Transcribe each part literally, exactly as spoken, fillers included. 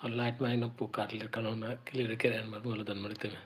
Light mai no pu karlir, kano na clear keren mar bolo don mari teme.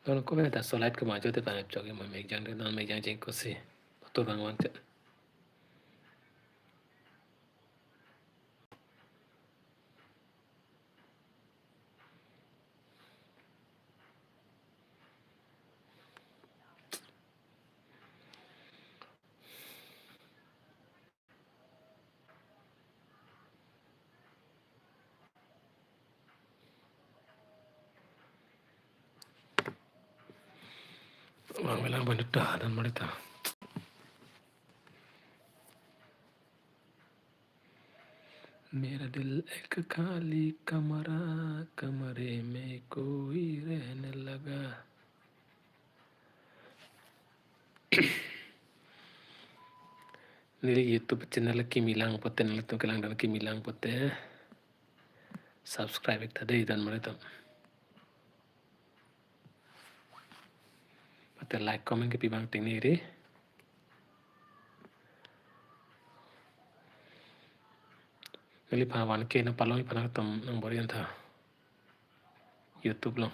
Don ko beta so light ko majo te tanep chok mo mek jang de, don mek jang jeng ko si. Tur bang wang chet. Wang melang bandit dah dan mereka. मेरा दिल एक खाली कमरा, कमरे में कोई रहने लगा. Neli YouTube channel kimi lang pote, nelitum kelang dan kimi lang pote, subscribe ik tha dei dan mari tam. Mate like, comment kepi bang ting neri. Neliphan one K nangpalong iphan atum nangbor-i an tha. YouTube along.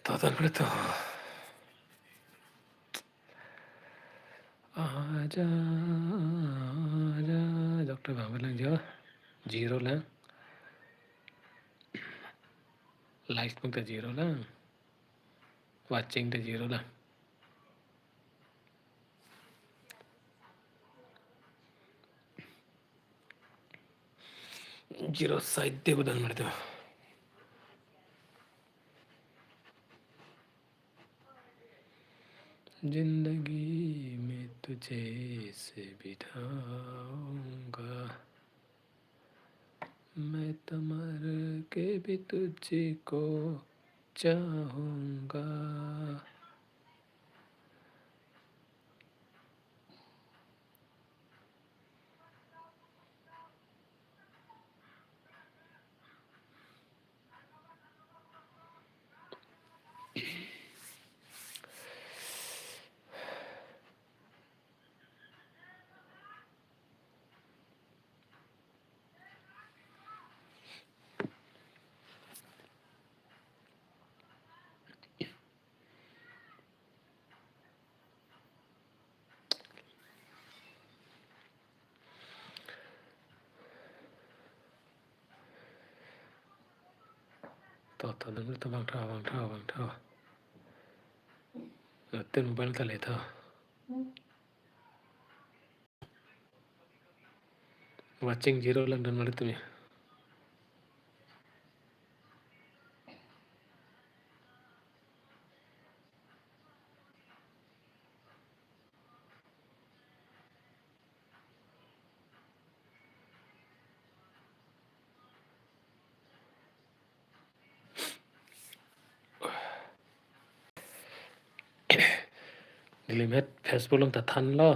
Total berapa tu? Aja, aja, doktor bang bilang jo, zero lang. Likes pun ta zero lang. Watching ta zero lang. Zero side te budan mari tu. जिंदगी में तुझे से बिताऊंगा, मैं तो मर के भी तुझको चाहूंगा। To, to, nang to bang tho, bang tho, bang tho. Latum mobile ta le tho. Watching zero lang don mari tumi. Neli met Facebook along ta thanlo.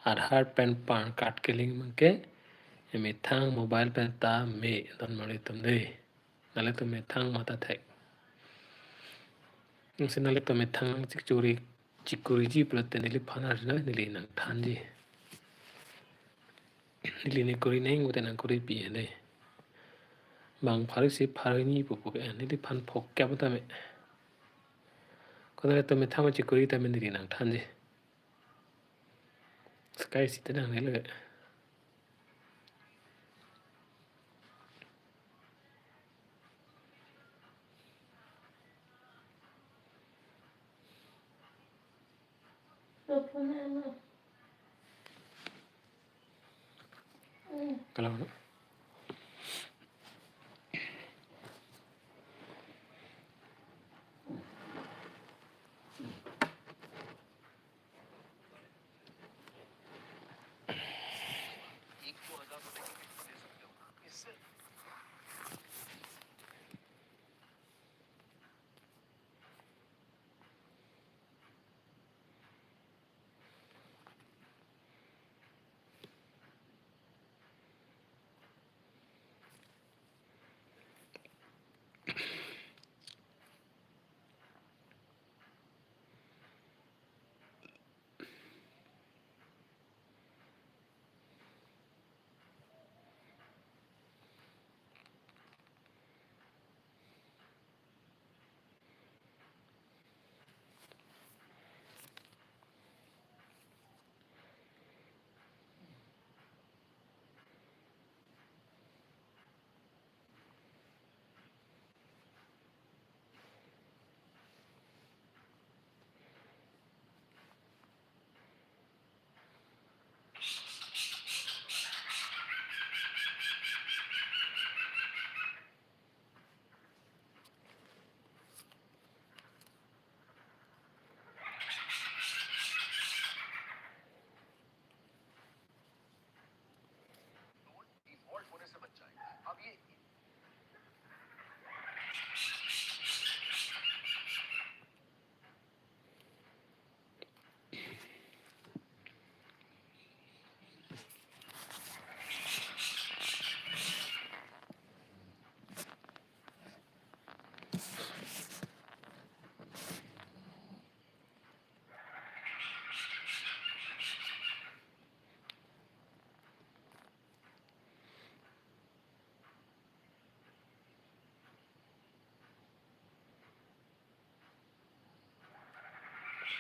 Aadhaar pen PAN card ke link abang ke Emethang mobile pen ta me don marli atum dei. Nanglitum methang mata thek. Ansi nanglitum methang chikuri, chikuriji pulote neliphan arjuna neli nangthanji. Neli ne kuri neng pute nangkuripi dei. Bang pharo isi pharo hini pupu ke neliphan phokep tame. Ko nanglitum methang chikuri tame neli nangthanji. Sky sita nang nelo. Kalau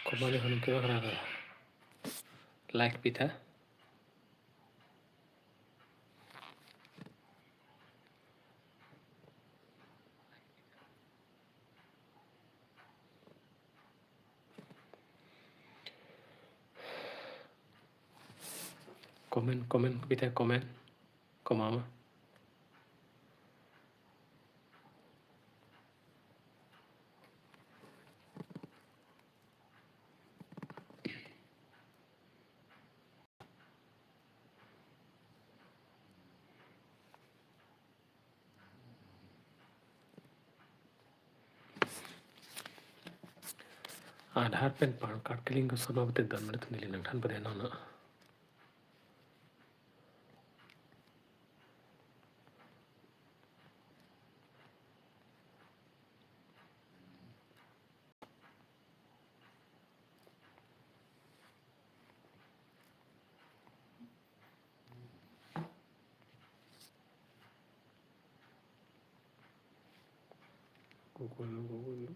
Komane hanum ke bakra ka. Like pitha. Comment, comment, pitha comment. Komama. Aadhaar pen PAN card ke-link koson ma pute don mane neli nangthan pade nona. Google, Google.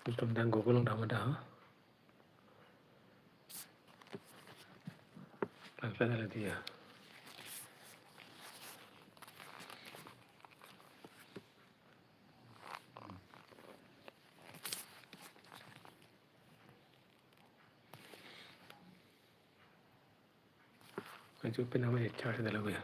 Itum dang Google dang ada. Langsung ada dia. Ajo penama ya charge dala ya.